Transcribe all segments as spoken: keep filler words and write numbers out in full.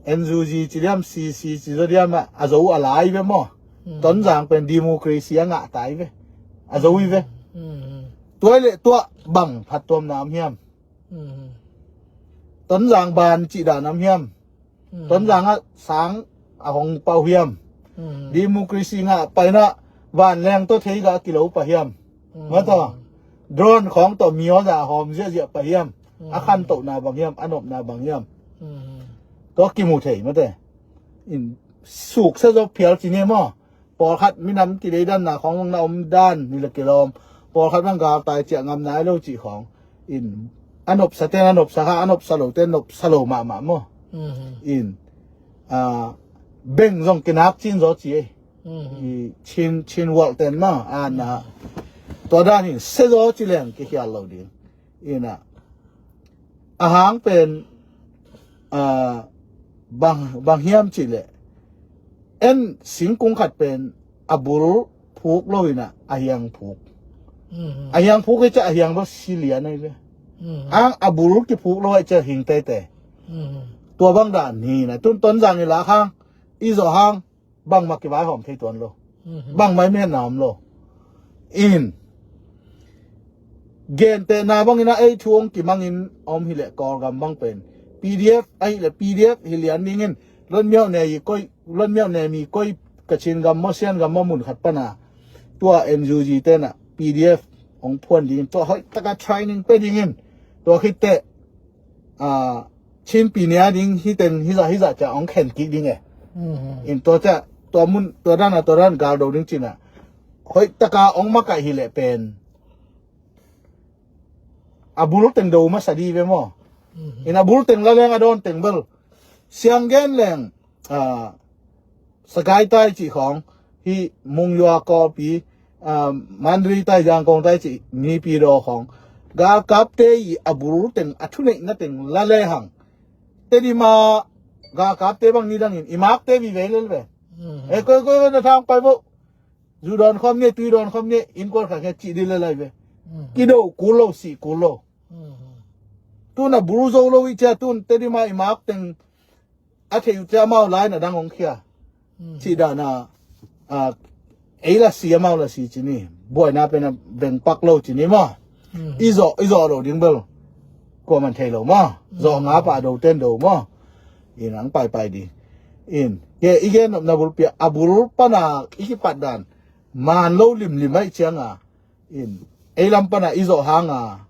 N U G ci diam, C C ci zaw diam ah, a zo a lai ve maw. Tonzang pen democracy a ngah tai ve. A zo i ve. Tua i leh tua bang phattuamna om hiam? Tonzang ban cih dan om hiam? Tonzang ah sang a hong pau hiam? Democracy ngah paina vanleng tawh thei gah kilo pah hiam? Mataw, drone khawng tawh mi aw za a hawm ziahziah pah hiam? A khantohna bang hiam? A nopna bang hiam? Tua kimu thei mate. In suksa zo phial ci ni maw. Pawlkhat minam kideidanna khawng bang na om dan ni la kilawm. Pawlkhat bang galtai ciah ngam nai lo cih khawng. In a nopsa ten a nopsa kha, a nopsa lo ten nopsa lo mahmah maw. In a beng zong kinak cin zaw ci ei. I Chin, Chin walh ten maw, a na tua dan in se zaw ci leng kikhial lo ding. Ina a hang pen, a, bang, bang hiam cih leh, en singkung khat pen a bul phuk lo ina a hiang phuk. A hiang phuk i ca a hiang lo si lian ai ve. Ang a bul kiphuk lo ai ca hing teitei. Tua bang dan hi na, tun Tonzang i lak hang, i zawh hang, bangmah kivaihawm thei tuan lo. Bangmah i menna om lo. In gentehna bangin a ei thu hong kimangin a om hileh Kawlgam bang pen P D F ahileh P D F hi lian dingin Lon Myo Ne i koi, Lon Myo Ne mi koi Kachin gam maw, Sian gam maw, mun khat pana tua N U G tenah P D F hong phuan dingin tua hoih taka training pe dingin tua khitteh, a, Chin pi nia ding hi teng hi zah hi zah ca hong khen kik ding e. In tua ca tua mun tua dana tua dan gal do ding cina hoih taka hong makaih hileh pen a bul teng do masa di ve maw. In a bul teng la leng a dawn teng bel siang gen leng, a, Sagai tai cih khawng, hi Mungyua Kawlpi, a, Mandalay tai, Zangkong tai cih mipi daw khawng galkapte i a bul teng a thuneihna teng la lehang Tedim a galkapte bang ni dangin i makte vivei lel ve. E koi koi na thang pai vo, zu dawn khawm ni, tui dawn khawm ni, innkuan khat khat cih di lel ai ve. Kido kul lo, sih kul lo. Tun a bul zo lo i cia tun Tedim a i mak teng a thei uh cia amau lai na dang hong khia. Cih dana, a, ei la si amau la si cini buaina pen a veng pak lo cini maw. I zawh, i zawh lo ding bel kuaman thei lo maw. Zawh nga pah do ten do maw. In ang paipai ding. In ke i gen nopna bulpi a bul pana i kipat dan man lo limlim aih cianga in ei lam pana i zawh hanga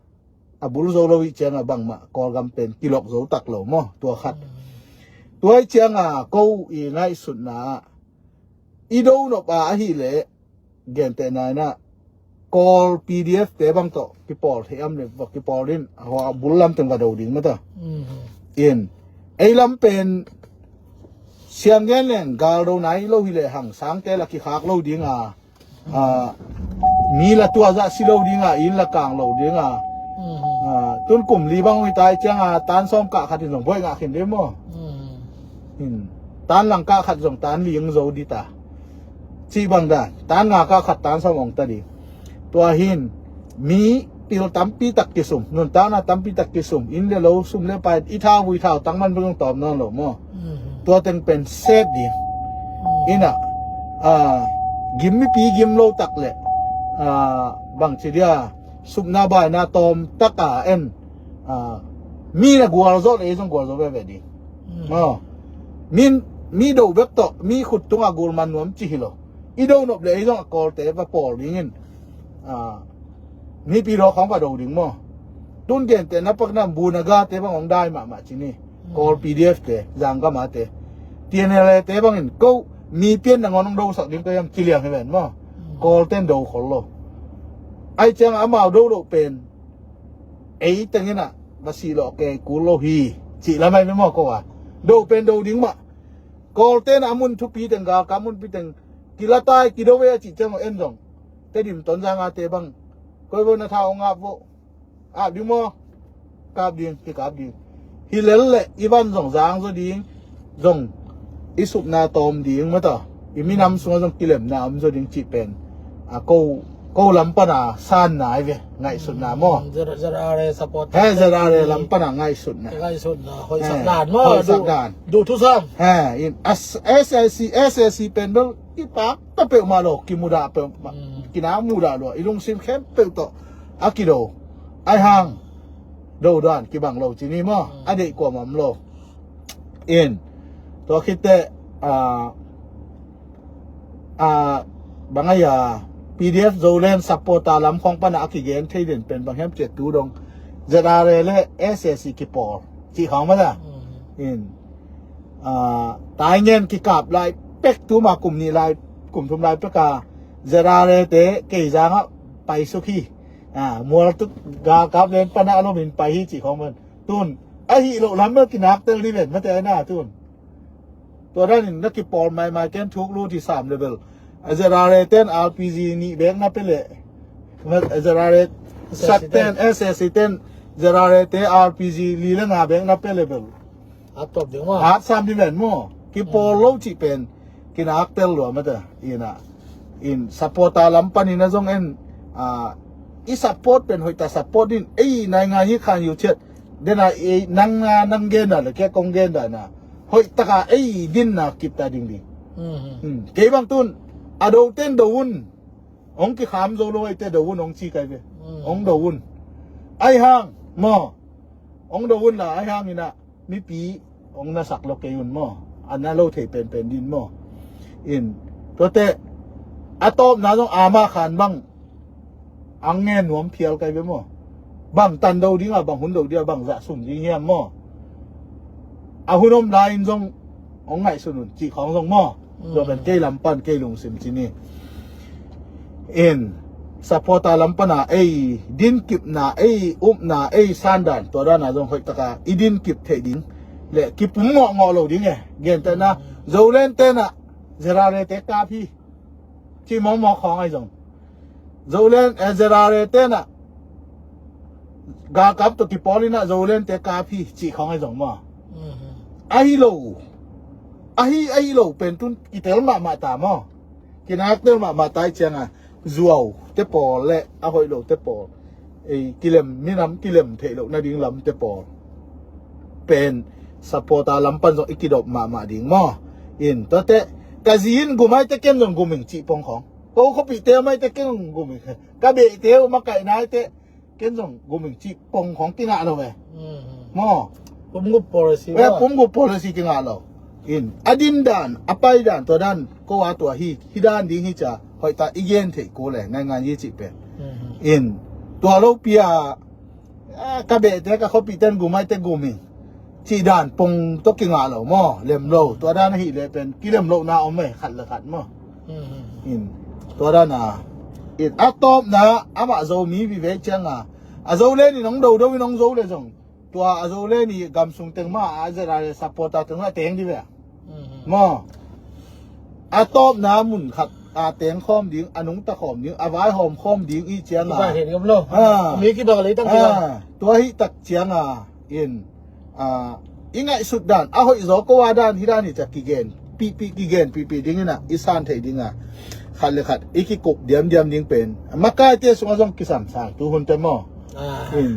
a bul zo lo ih cianga bangmah Kawlgam pen kilok zo tak lo maw. Tua khat. Tua ih cianga ko i ngaihsutna ah i do nop a ahileh gentehna inah Kawl P D F te bang tawh kipawl thei am le va kipawl in a bul lam teng va do ding mata. In ei lam pen siang gen leng gal do nai lo hileh hang sangte la kikhak lo dinga, a, mi la tuazah si lo dinga, inn la kang lo dinga. A, tun kum li bang ui tai cianga tan sawm kah khat in zong buai ngah khin ding maw. Tan lang kah khat zong tan li ong zo dita. Cih bang dan tan nga kah khat tan sawm ong ta ding. Tua hin mi pil tampi tak kisum, nuntakna tampi tak kisum, inn le lo, sum le pai, i thau vui thau tang man bang tawm nawn lo maw. Tua teng pen set ding. Ina, a, gim mipi gim lo tak le, a, bang ci dia supna baina tawm taka en, a, mi na gualzawh le ei zong gualzawh veve ding. Maw, min mi do bek tawh mi khut tunga gul man nuam ci hi lo. I do nop le ei zong a Kawlte va pawl dingin, a, mipi daw khawng va do ding maw. Tun gentehna pakna buna gate bang hong dai mahmah cini. Kawl P D F te, Zanggama te, T N L A te bangin ko mi pian nangawn hong dosak ding ko hiam ci liang hi ven maw. Kawlten do khol lo. Ai cianga amau do do pen ei tengina va sih lawh kei kul lo hi. Cih lamai ve maw ko a do pen do ding mah. Kawlten a mun thupi teng galkap munpi teng kilatai kido ve a cih ciang en zong Tedim Tonzang a te bang koi vo na tha ong ap vo. Ap ding maw? Kap ding, kikap ding. Hi lel le i van zong zang zo ding, zong i supna tawm ding mata. I minam sunga zong kilemna om zo ding cih pen a ko ko lam pana sanna hi ve, ngaihsutna maw. Mm, Z R A support. He, Z R A lam pana ngaihsutna. Ngaihsutna, hoihsak dan maw. Hoihsak dan. Duh thusam. He, in as, S A C, S A C pen bel i pak ta peuhmah lo, kimudah peuhmah, kina mudah lo, i lungsim khempeuh tawh a kido. Ai hang do dan kibang lo ci ni maw. A deih kuamah om lo. In tua khitteh, ah, ah, bang ai a, P D F Zoland supporter lam khawng pana a kigen thei den pen bang hiam cih leh tu dong Z R A le S A C kipawl cih khawng mah ta. In, ah, taingen kikap lai pek, tuma kum nih lai, kum thum lai pek a Z R A te keizang ah paisuk hi. Ah, mual tuk galkap len pana a lomin pai hi cih khawng mah. Tun ahih loh lam bel kinaktel ni ven mate na tun. Tua danin na kipawl maimai ken thuk lut hi sam le bel. A Z R A ten R P G nih bek na pe le. A Z R A sak ten, S A C ten, Z R A te R P G li le nga bek na pe le bel. At sam ding ven maw. Kipawl lo cih pen kinaktel lua mate. Ina, in supporter lam panin a zong en, ah, i support pen hoihtak support din, ei naingan hi khan yu chiat. Dena ei nang na nang gen dan le kei kong gen dan a hoihtaka ei dinna kipta ding ding. Kei bang tun a do ten do un. Hong kikham zo lo eite do un hong ci kai ve. Hong do un. Ai hang maw. Hong do un la ai hang ina mipi hong na sak lo kei un maw. A na lo thei penpen din maw. In tuate a tawpna zong ama khan bang ang ngen nuam phial kai ve maw. Bang tan do dinga, bang hun do dinga, bang zah sum ding hiam maw. A hun om lai in zong hong ngaihsun un cih khawng zong maw. Tua pen kei lam pan kei lungsim ci ni. In supporter lam pana ei dinkipna, ei upna, ei sandan, tua dana zong hoihtaka i dinkip theih ding le kipum ngawhngawh lo ding e. Gentehna Zoland tena Z R A te kap hi cih mawkmawk khawng ahi zong, Zoland, eh, Z R A tenah galkap tawh kipawl inah Zoland te kap hi cih khawng ahi zong maw. Ahi lo, ahi, ahi lo pen tun kitel mahmah ta maw. Kinaktel mahmah ta ih cianga zuau te pawl le a hoih lo te pawl, ei, kilem, minam kilem theih loh nading lam te pawl pen supporter lam pan zong i kidop mahmah ding maw. In tuate ka zi in gum aite ken zong gum ing cih pong khawng, ko khuapihte om aite ken zong gum ing, ka behte uh makaihna aite ken zong gum ing cih pong khawng kingah lo ve. Maw. Pumgup policy maw. Pumgup policy kingah lo. In a din dan, a pai dan, tua dan ko a tua hi, hi dan ding hi cia hoihtak i gen theih kul e, ngaingai hi cih pen. In tua lopi a, ah, ka behte, ka khuapihte in gum aite gum ing cih dan pong tawh kingah lo maw, lem lo. Tua dan ahih leh pen kilem lohna om e, khat le khat maw. In tua dan a, in a tawpna amah Zomi vive cianga a Zoland in hong dodo in hong zo le zong tua a Zoland i gamsung teng mah a Z R A supporter teng mah teng di ve. Maw. A tawpna mun khat a teng khawm ding, a nungta khawm ding, a vaihawm khawm ding ih cianga. Kibang hei ding om lo. Ah. Mi kibang lei tang kibang. Ah, tua hih tak cianga in, ah, i ngaihsut dan a hoih zaw ko a dan hi dan hi cia kigen pihpih, kigen pihpih ding inah i san theih dinga khat le khat i kikup diamdiam ding pen makaite sungah zong kisam sang tu hun te maw. Ah. In